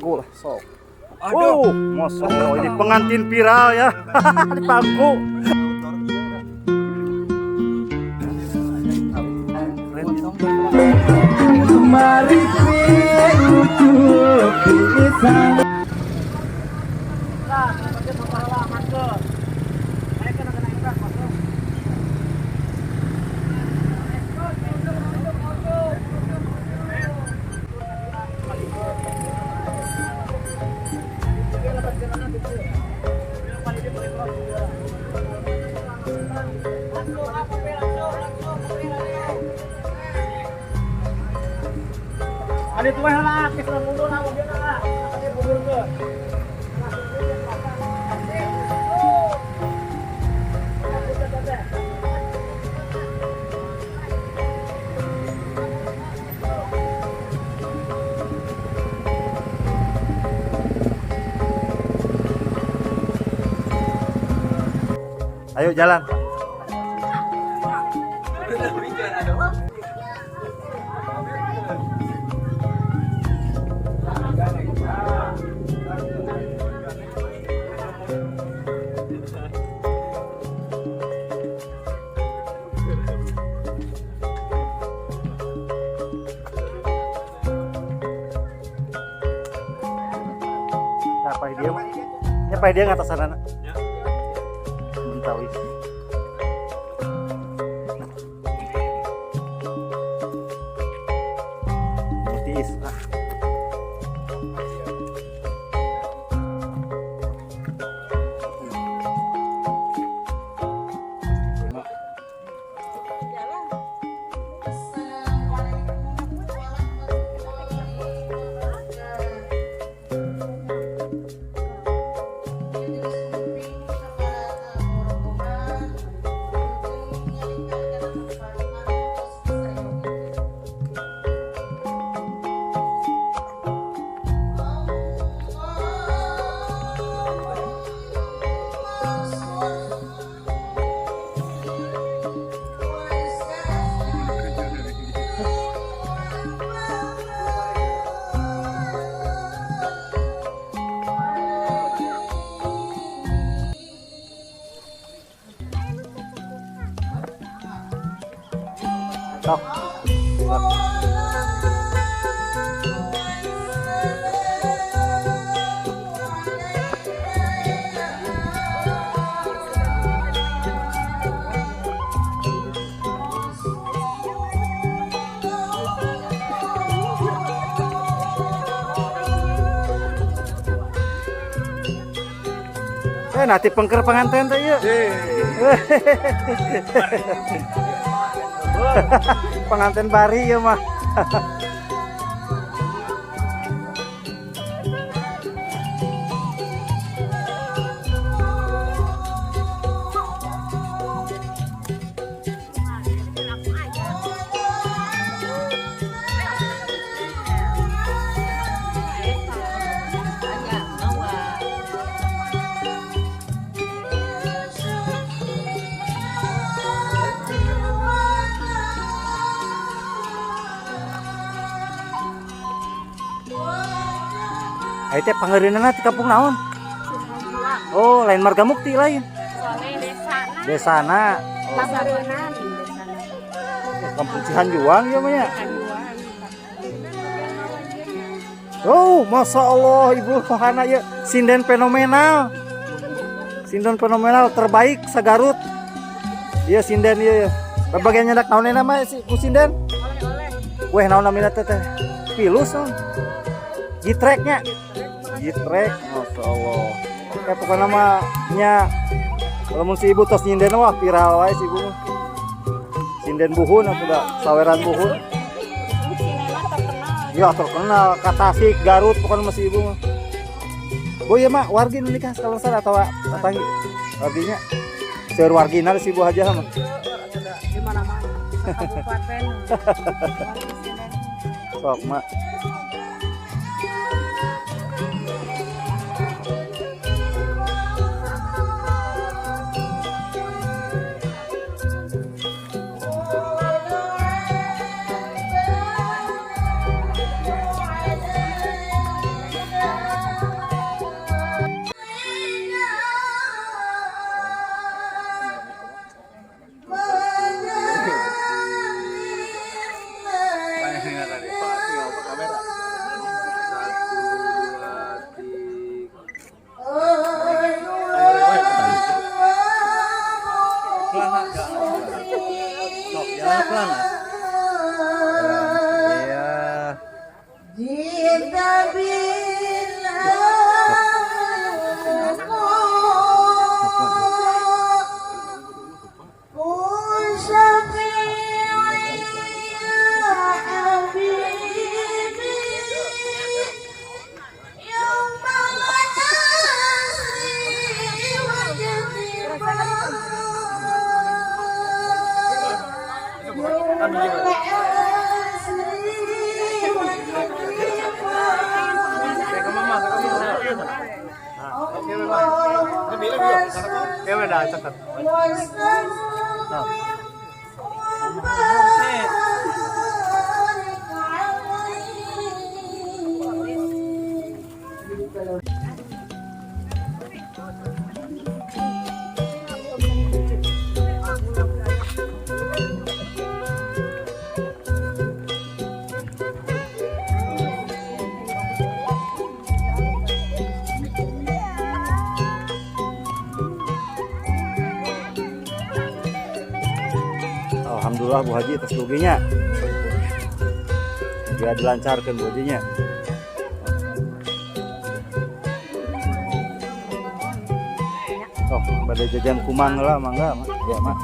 Pangku lah sok. Aduh, oh, Masya Allah, ini pengantin viral ya. Di pangku. Ada tuh lah, kisah mundur lah, mobil lah, ada mundur ke. Ayo jalan. Apa dia mah? Nyapa dia ngatasan anak. Mentawis. Tiis. Tok. Nanti pengker pengantin teh ieu. Pengantin bari ya mah. Ai teh pangeureunan ti kampung naon? Oh, lain Marga Mukti lain. Soalnya desana. Desana. Oh. Pangeureunan desana. Kampung Cihanjuang ya mah ya. Oh, Masya Allah Ibu Rohana ya, sinden fenomenal. Sinden fenomenal terbaik sagarut. Iya sinden iya ya. Bagian nyandak naon nama si ku sinden? Oleh-oleh. Weh naon namina teh teh? Pilus naon? Gitreknya. Gitrek, Masya Allah. Ya pokoknya mah nya lamun si ibu tos nyinden wah viral wae si ibu mah. Sinden buhun atuh da, saweran buhun. Ya terkenal ka Tasik, Garut pokoknya mah si ibu mah. Bu ieu mah wargi nu nikah sakaleresan atawa tatanggi? Warginya seueur wargina si ibu aja mah. Di mana-mana. Kabupaten. Sok mak. we da caket. Nah. Alhamdulillah Bu Haji atas duginya. Dia dilancarkan Bu Hajinya. Sok, bade jajan kumang lah mangga mak. Ya mak.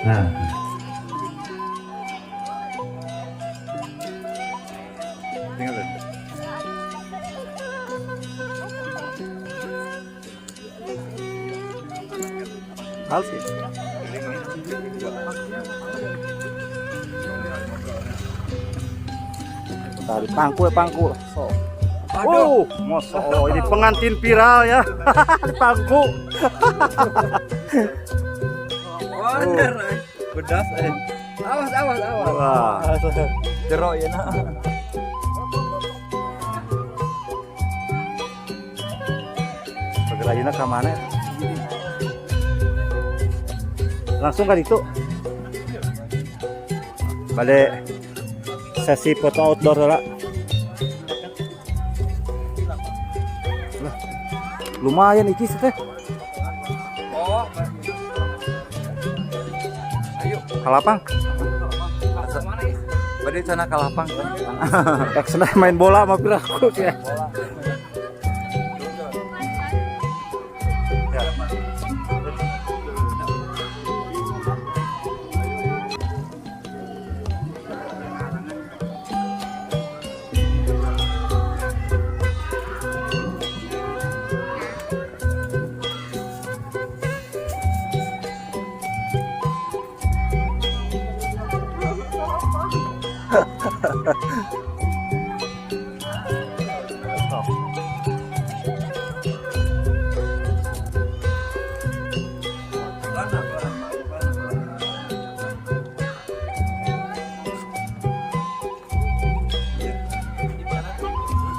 Nah. Tinggal deh. Hal sih. Tadi pangku ya pangku. So. Oh, Masya Allah, ini pengantin viral ya. Di pangku. Bener, bedas eh. Awas, awas, awas. Wah. Jerok ya nak. Pergelayuna ke mana? Langsung kan itu. Balik sesi foto outdoor lah. Lah, lumayan iki sih teh. Oh. Ayo. Kalapang. Bade sana kalapang. Tak senang main bola sama piraku ya.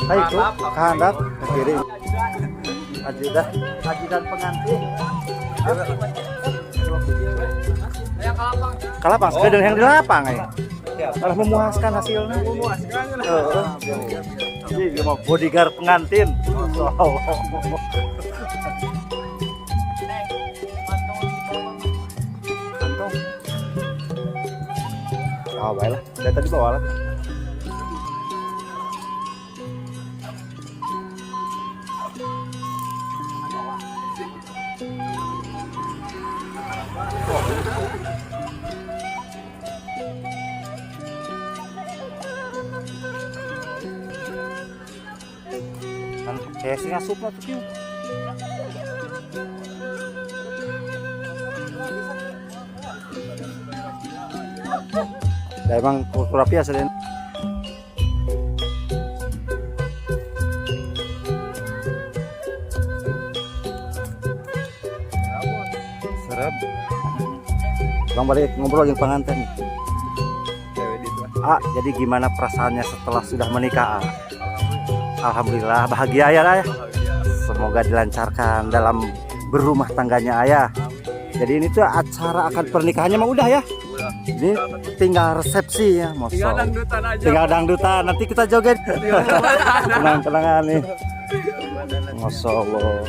Hai itu ke handap ke kiri. Ajudan, ajudan pengantin. Kalapang, sekedar yang di lapang ya. Malah memuaskan hasilnya. Memuaskan. Heeh. Jadi mau bodyguard pengantin. Oh. Kantong. Ah, baiklah. Dari tadi bawa lah. Kan kayak sih ngasup lah tuh kieu. Ya emang kurang biasa deh. Serap. Bang balik ngobrol yang pengantin. Cewek itu. Ah, jadi gimana perasaannya setelah sudah menikah? Ah? Alhamdulillah bahagia ya lah ya. Semoga dilancarkan dalam berumah tangganya ayah. Jadi ini tuh acara akad pernikahannya mah udah ya. Ini tinggal resepsi ya, Masya Tinggal Allah. dangdutan aja. Tinggal dangdutan, nanti kita joget. Tenang-tenangan nih. Masya Allah.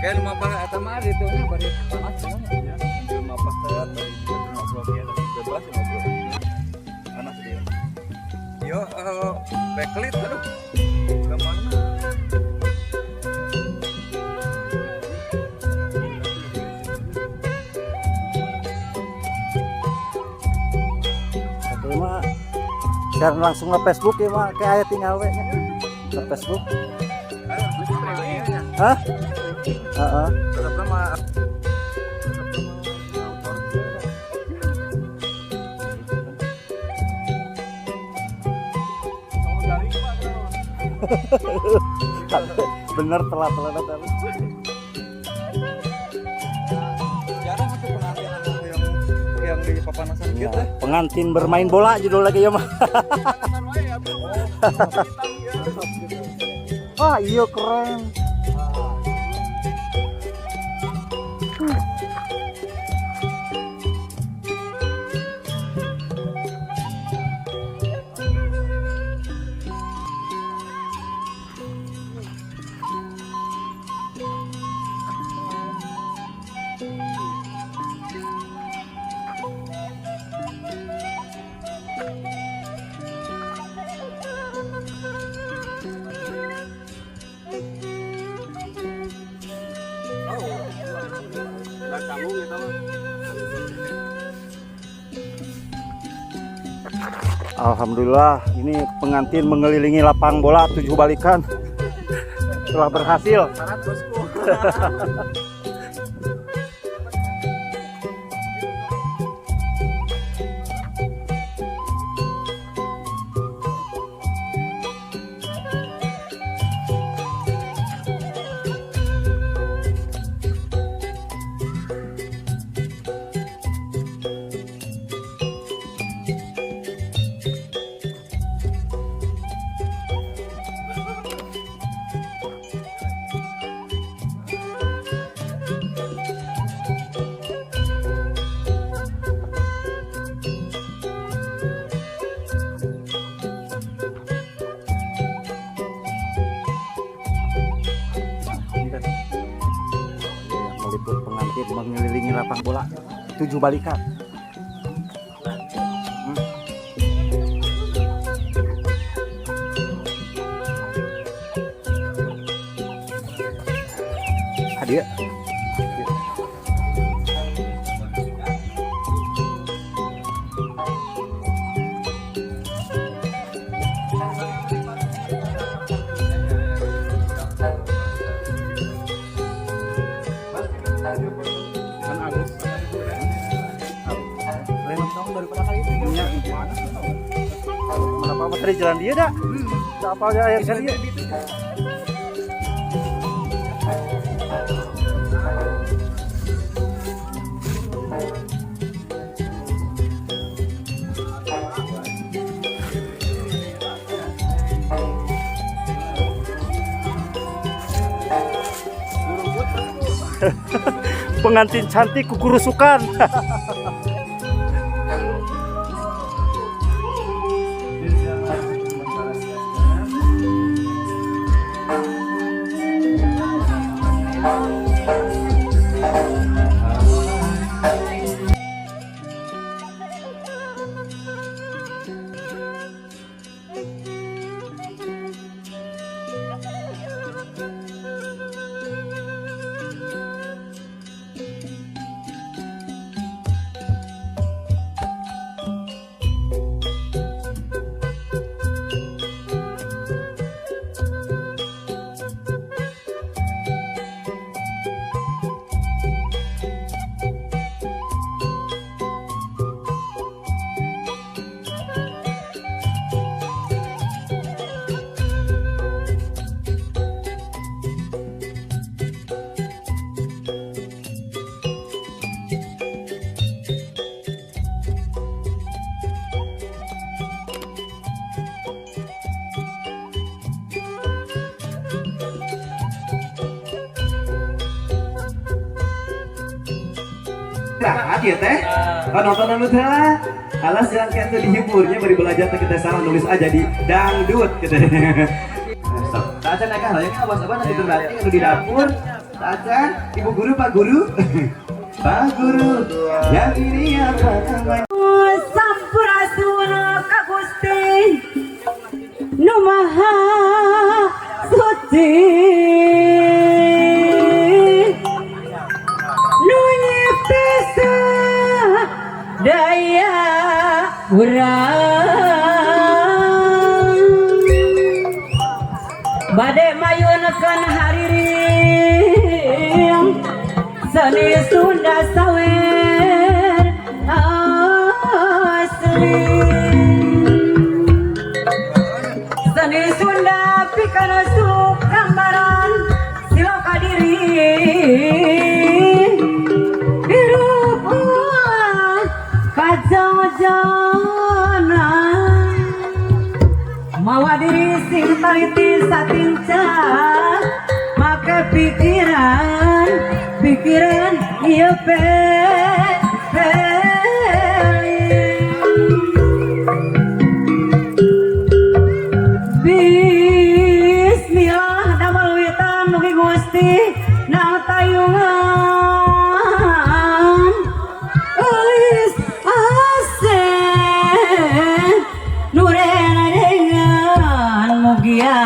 Kayak rumah pak eta mah di nya bari panas. Jelas ya, bro. Mana sih dia? Yo, backlit aduh. Gambarnya. Tapi mah siaran langsung ke Facebook ya mah kayak aya tinggal we nya. Ke Facebook. Hah? Heeh. Tetap nama Bener telat-telat tapi. Jarang tuh pengantin anu yang di papanasan Ya, gitu. pengantin bermain bola judul lagi ya mah. Wah, iya keren. Alhamdulillah ini pengantin mengelilingi lapang bola 7 balikan telah berhasil. Syarat bosku. Ini kan. Iya, meliput pengantin mengelilingi lapang bola 7 balikan. Hadiah. Kan alus. Lain Iya. Kenapa apa tadi jalan dia dah? Tak apa aja air dia. Pengantin cantik kukurusukan. Nah, dia teh. Oh, nonton dangdut heula. Alas jalan kayak tuh dihiburnya bari belajar teh kita salah nulis aja di dangdut gitu. Stop. Tak acan akah lah ya abas-abas nanti berlatih anu di dapur. Tak acan, ibu guru, pak guru. Pak guru, yang ini apa namanya? Sampurasun ka Gusti Nu Maha Suci, Nu nyipta daya urang. Bade mayunkeun hariring seni Sunda sawer asli, seni Sunda pikeun suluk gambaran siloka diri, hirup ulah kajauh-jauhna, mawa diri sing taliti satinca, make pikiran pikiran ieu pe peling. Bismillah, damel witan mugi Gusti nang tayungan, Eulis Asep nurena dengan mugia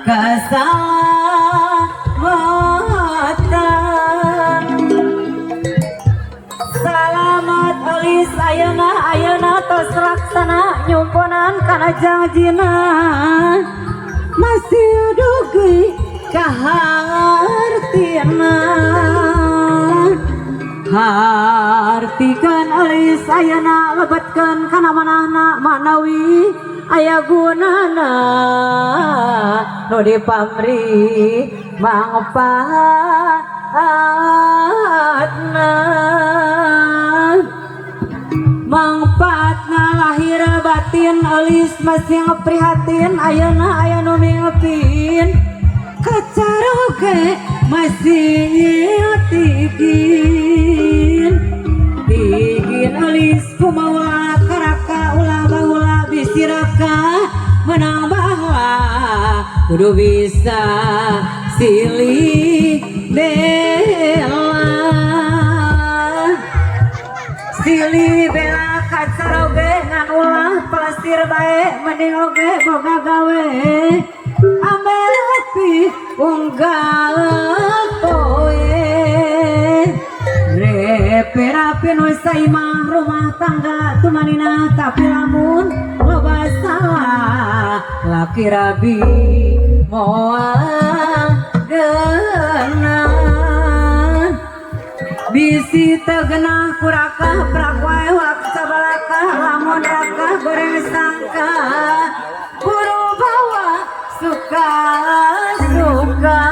keselamatan. Salamat Eulis ayeuna, ayeuna tos laksana nyumponan kana jangjina, masih dugi kahartina. Hartikeun Eulis ayeuna, lebetkeun kana manahna, manawi aya gunana nu dipamri mangfaatna, mangfaatna lahir batin. Eulis masih prihatin ayeuna aya nu mingpin kacaroge, masih tigin tigin. Eulis kumaula karaka, ulah baula bisiraka, menang bahwa kudu bisa silih bela, silih bela kacaroge, ngan ulah pelesir bae, mending oge boga gawe, ambil hati unggal poe. Repe-rapi nu saimah rumah tangga tumanina, tapi lamun loba salah laki rabi moal geunah, bisi teu genah kurakah prak wae wak sabalakah, lamun rakah goreng sangka buru bawa suka suka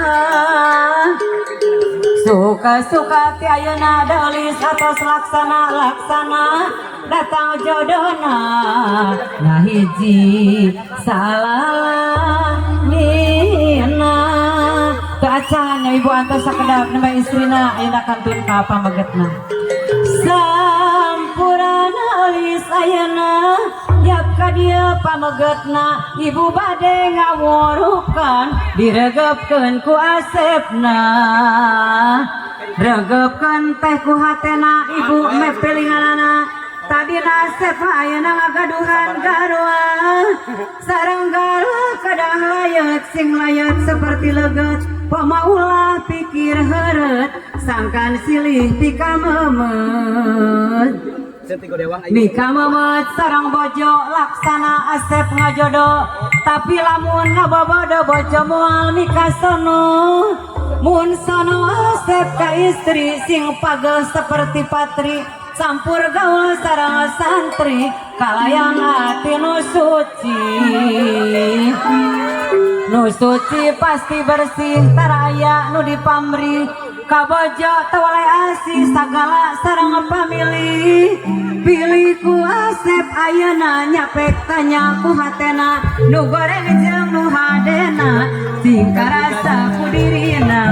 suka suka ti ayeuna. Dalis atos laksana laksana datang jodohna, nah hiji salalina teu acan nya ibu antos sakedap nembe istrina ayeuna kantun ka pamegetna. Sampurana Eulis ayeuna, yap ka dieu pamegetna, ibu bade ngawurukan diregepkeun ku Asepna, regepkeun teh ku hatena ibu mepelinganana. Tadi nasep ayeuna ngagaduhan garwa sareng garwa, kadang layet sing layet seperti leget, pamaulah pikir heureut sangkan silih pikamemet. Mika memet sarang bojo laksana Asep ngajodo, tapi lamun ngabobodo bojo moal mika sono. Mun sono Asep ka istri sing pagel seperti patri, campur gaul sarang santri kalayang hati nu suci, nu suci pasti bersih taraya nu dipamri kabojo tawalai asih sagala sarang pamili. Pilih ku Asep ayeuna nyapek tanya ku hatena, nu goreng jeung nu hadena sing karasa ku dirina.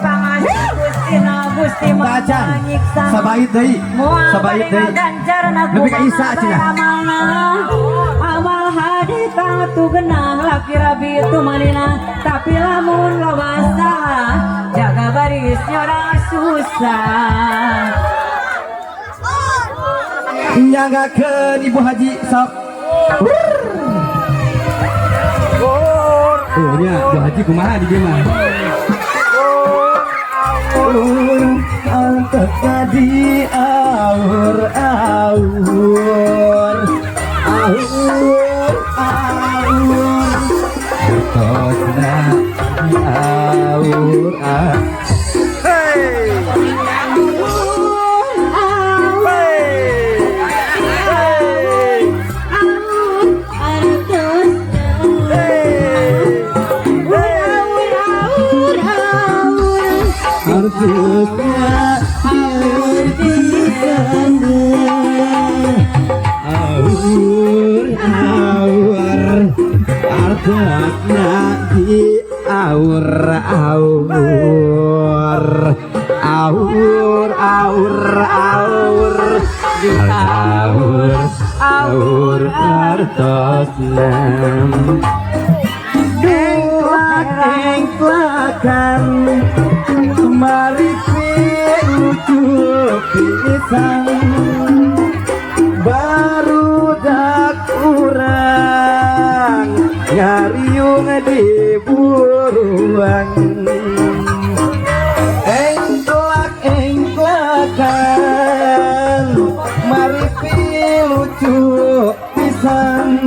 Pangaji Gustina Gusti Tacan, manyiksa sabait deui, moal sabait bade deui. ngaganjarna Nepi ka Isa kumaha cenah. bae amalna, amal hadi tangtu genah laki rabi tumanina, tapi lamun loba salah jaga baris nyorang susah. Nyanggakeun Ibu Haji sok. Ur, Tuh nya, Bu Haji kumaha di dieu mah. Ur, Artosna di aur aur aur aur artosna di aur aur. Hey! Hey! Hey! Hey! Hey! Artosna aur pisan, aur aur artosna di aur aur aur aur aur di aur aur artosna. Engklak engklakan mari lucu pisan, barudak urang ngariung di buruan. Engklak engklakan mari lucu pisan,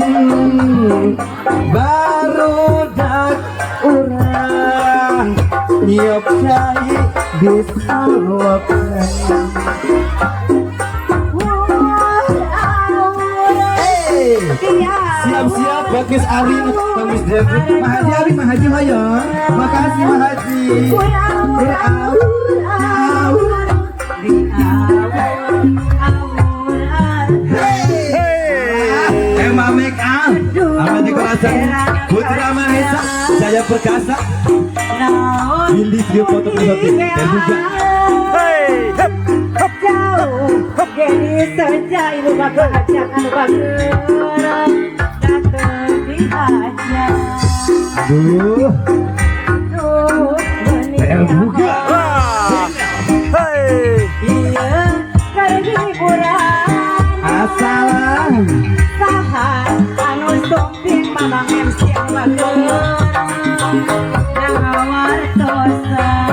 barudak urang nyiop cai di salokan. Hey, siap-siap buat Miss Arin, Miss Devi, Mahaji Arin, Mahaji hoyong. Makasih Mahaji. Aur, aur. Hey! Emma Make Up, apa dekorasi Putra Mahesa, Jaya Perkasa, Billy Trio Foto Pribadi, dan juga Hey! Hup! Hup! Jauh geni saja ibu bapak ajak anu bager dateng diajak. Aduh, Aduh meuni PR buka. Wah! Hey! Ieu keur hiburan. Asalam. Saha anu sumping Mamang MC anu bager ngawartosan.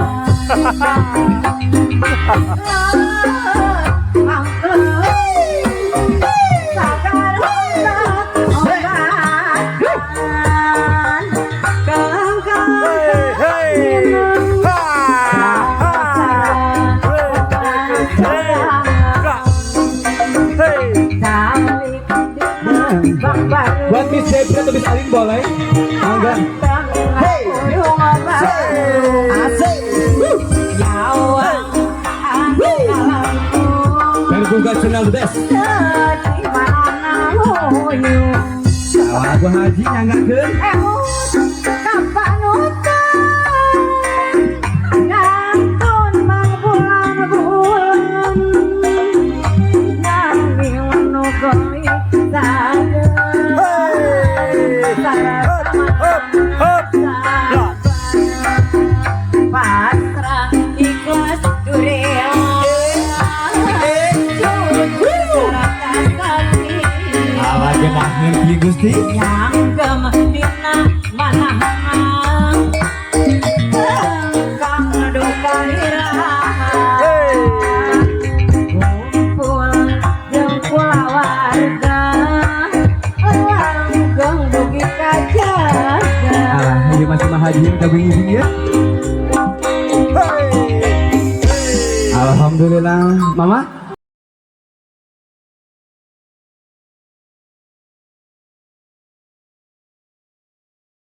Hey! Hey! Ha! Ha! Hey! Hey! Hey! Buat Miss Devi atau Miss Arin boleh? Mangga. Hey. Asik. Terbuka channel the best. Salah Bu Haji nyanggakeun. Kapanutan ngantun mangbulan-bulan nanging nu geulis sageun. Hey! Hup! Hup! Hup! Ya! Pasrah ikhlas durea jujur kasih. Ala genaheun kieu Gusti. Nyanggem dina manahna kang duka iraha. Hey! Ngumpul jeung kulawarga langgeng dugi ka jaga. Alah, ieu masih Mahaji yang kabing ya. Hey! Alhamdulillah, Mama.